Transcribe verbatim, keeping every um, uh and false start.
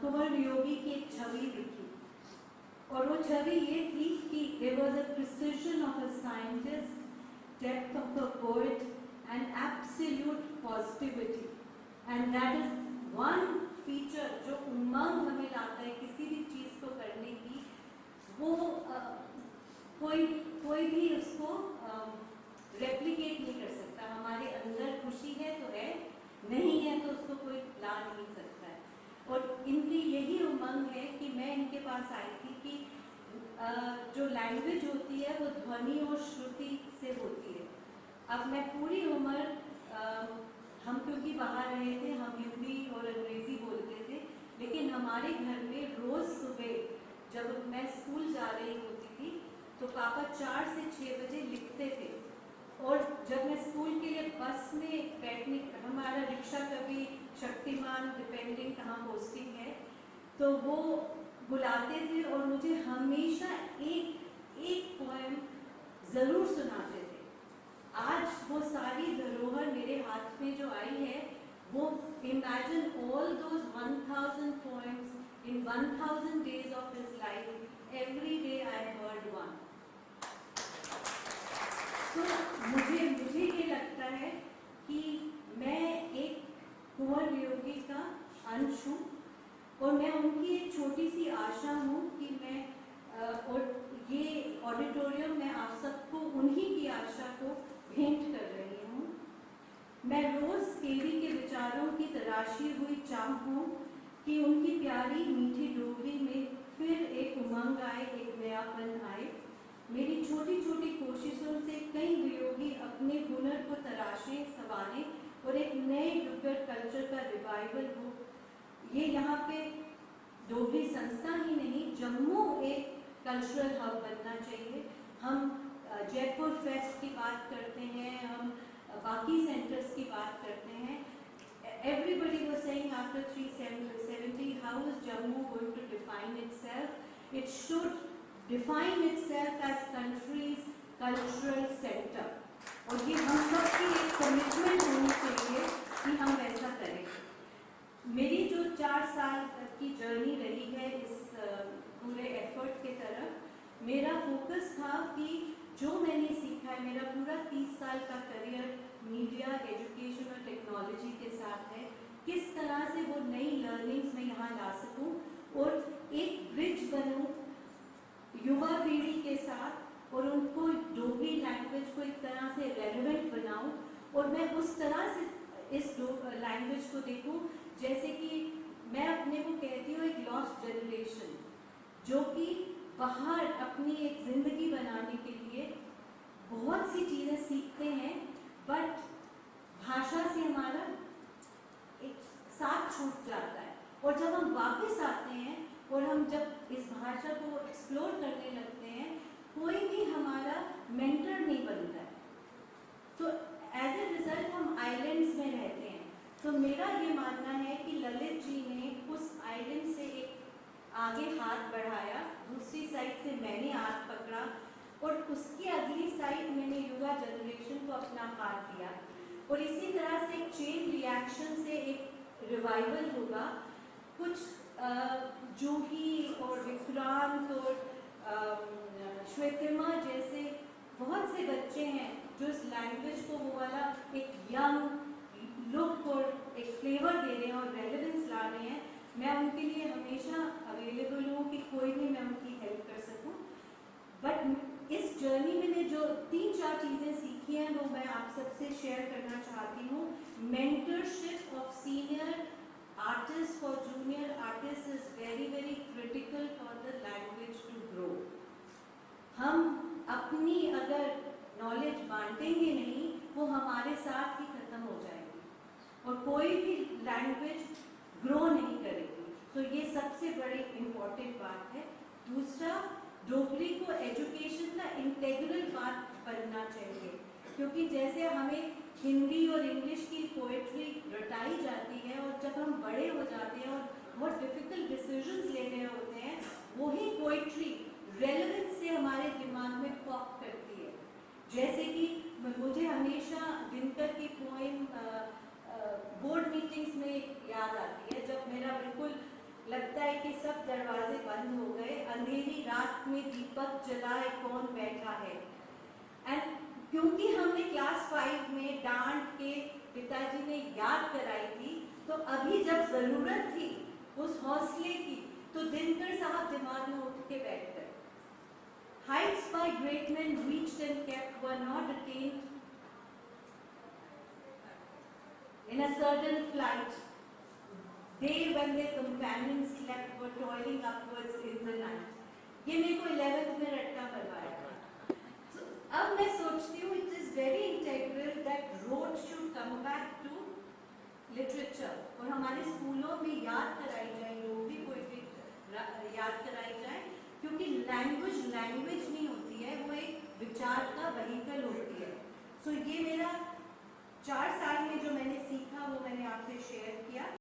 कुंवर वियोगी की एक छवि दिखी, और वो छवि ये थी कि there was a precision of a scientist, depth of a poet, and absolute positivity. And that is one feature जो उमंग हमें लाता है किसी भी चीज़ को करने की, वो अ, कोई कोई भी उसको रेप्लिकेट नहीं कर सकता। हमारे अंदर खुशी है तो है, नहीं है तो उसको कोई ला नहीं सकता है। और इनकी यही उमंग है कि मैं इनके पास आई थी कि अ, जो लैंग्वेज होती है वो ध्वनि और श्रुति से होती है। अब मैं पूरी उम्र अ, हम क्योंकि बाहर रहे थे, हम हिंदी और अंग्रेज़ी बोलते थे, लेकिन हमारे घर में रोज़ सुबह जब मैं स्कूल जा रही होती थी तो पापा चार से छः बजे लिखते थे, और जब मैं स्कूल के लिए बस में बैठने, हमारा रिक्शा कभी शक्तिमान, डिपेंडिंग कहाँ पोस्टिंग है, तो वो बुलाते थे और मुझे हमेशा एक एक पोएम ज़रूर सुनाते थे। आज वो सारी धरोहर मेरे हाथ में जो आई है, वो imagine all those one thousand poems in one thousand days of his life, every day I heard one. तो मुझे मुझे ये लगता है कि मैं एक कुंवर वियोगी का अंश हूँ, और मैं उनकी एक छोटी सी आशा हूँ कि मैं अ, और ये ऑडिटोरियम, मैं आप सबको उन्हीं की आशा को भेंट कर रही हूँ। मैं रोज़ केवी के विचारों की तराशी हुई चाह हूँ कि उनकी प्यारी मीठी डोगरी में फिर एक उमंग आए, एक नयापन आए। मेरी छोटी छोटी कोशिशों से कई वियोगी अपने हुनर को तराशें, संवारें और एक नए डुग्गर कल्चर का रिवाइवल हो। ये यहाँ पे डोगरी संस्था ही नहीं, जम्मू एक कल्चरल हब बनना चाहिए। हम अ, जयपुर फेस्ट की बात करते हैं, हम अ, बाकी सेंटर्स की बात करते हैं। Everybody was saying after three seventy, how is Jammu going to define itself? It should define itself as country's cultural center. और ये हम सब की एक कमिटमेंट होनी चाहिए कि हम वैसा करें। मेरी जो चार साल की जर्नी रही है इस अ, पूरे एफर्ट के तरफ, मेरा फोकस था कि जो मैंने सीखा है, मेरा पूरा तीस साल का करियर मीडिया, एजुकेशन और टेक्नोलॉजी के साथ है, किस तरह से वो नई लर्निंग्स मैं यहाँ ला सकूँ और एक ब्रिज बनूँ युवा पीढ़ी के साथ और उनको डोगरी लैंग्वेज को एक तरह से रेलेवेंट बनाऊँ, और मैं उस तरह से इस लैंग्वेज को देखूँ जैसे कि मैं अपने को कहती हूँ एक लॉस्ट जनरेशन, जो कि बाहर अपनी एक ज़िंदगी बनाने के लिए बहुत सी चीज़ें सीखते हैं, बट भाषा से हमारा एक साथ छूट जाता है। और जब हम वापस आते हैं और हम जब इस भाषा को एक्सप्लोर करने लगते हैं, कोई भी हमारा मेंटर नहीं बनता है। तो एज ए रिजल्ट हम आइलैंड्स में रहते हैं। तो मेरा ये मानना है कि ललित जी ने उस आइलैंड से एक आगे हाथ बढ़ाया, दूसरी साइड से मैंने हाथ पकड़ा और उसकी अगली साइड मैंने युवा जनरेशन को अपना हाथ दिया। और इसी तरह से एक चेन रिएक्शन से एक रिवाइवल होगा। कुछ अ, जूही और विक्रांत और अम, श्वेतिमा जैसे बहुत से बच्चे हैं जो इस लैंग्वेज को वो वाला एक यंग लुक और एक फ्लेवर दे रहे हैं और रेलेवेंस ला रहे हैं। मैं उनके लिए हमेशा अवेलेबल हूँ कि कोई भी मैं उनकी हेल्प कर सकूँ। बट इस जर्नी में मैं जो तीन चार चीज़ें सीखी हैं वो मैं आप सबसे शेयर करना चाहती हूँ। Mentorship of senior artist for junior artist is very very critical for the language to grow. हम अपनी अगर नॉलेज बांटेंगे नहीं, वो हमारे साथ ही ख़त्म हो जाएगी और कोई भी लैंग्वेज ग्रो नहीं करेगी। तो ये सबसे बड़ी इम्पॉर्टेंट बात है। दूसरा, डोगरी को एजुकेशन का इंटेग्रल पार्ट बनना चाहिए, क्योंकि जैसे हमें हिंदी और इंग्लिश की पोएट्री रटाई जाती है और जब हम बड़े हो जाते हैं और बहुत डिफिकल्ट डिसीजंस लेने होते हैं, वही पोएट्री रेलेवेंस से हमारे दिमाग में पॉप करती है। जैसे कि म- मुझे हमेशा दिनकर की पोएम बोर्ड मीटिंग्स में याद आती है, जब मेरा बिल्कुल लगता सब दरवाजे बंद हो गए, अंधेरी रात में दीपक जलाए कौन बैठा है। एंड क्योंकि हमने क्लास फाइव में डांट के पिताजी ने याद कराई थी, तो अभी जब जरूरत थी उस हौसले की, तो दिनकर साहब दिमाग में उठ के बैठ गए। Heights by great men reached and kept were not attained in a certain flight. They, when their companions slept, were toiling upwards in the night. ये मेरे को इलेवेंथ में रट्टा मरवाया था। तो अब मैं सोचती हूँ, it is very integral that road should come back to literature, और हमारे स्कूलों में याद कराई जाए, डोगरी पोइट्री याद कराई जाए, क्योंकि लैंग्वेज लैंग्वेज नहीं होती है, वो एक विचार का व्हीकल होती है। सो ये मेरा चार साल में जो मैंने सीखा, वो मैंने आपसे शेयर किया।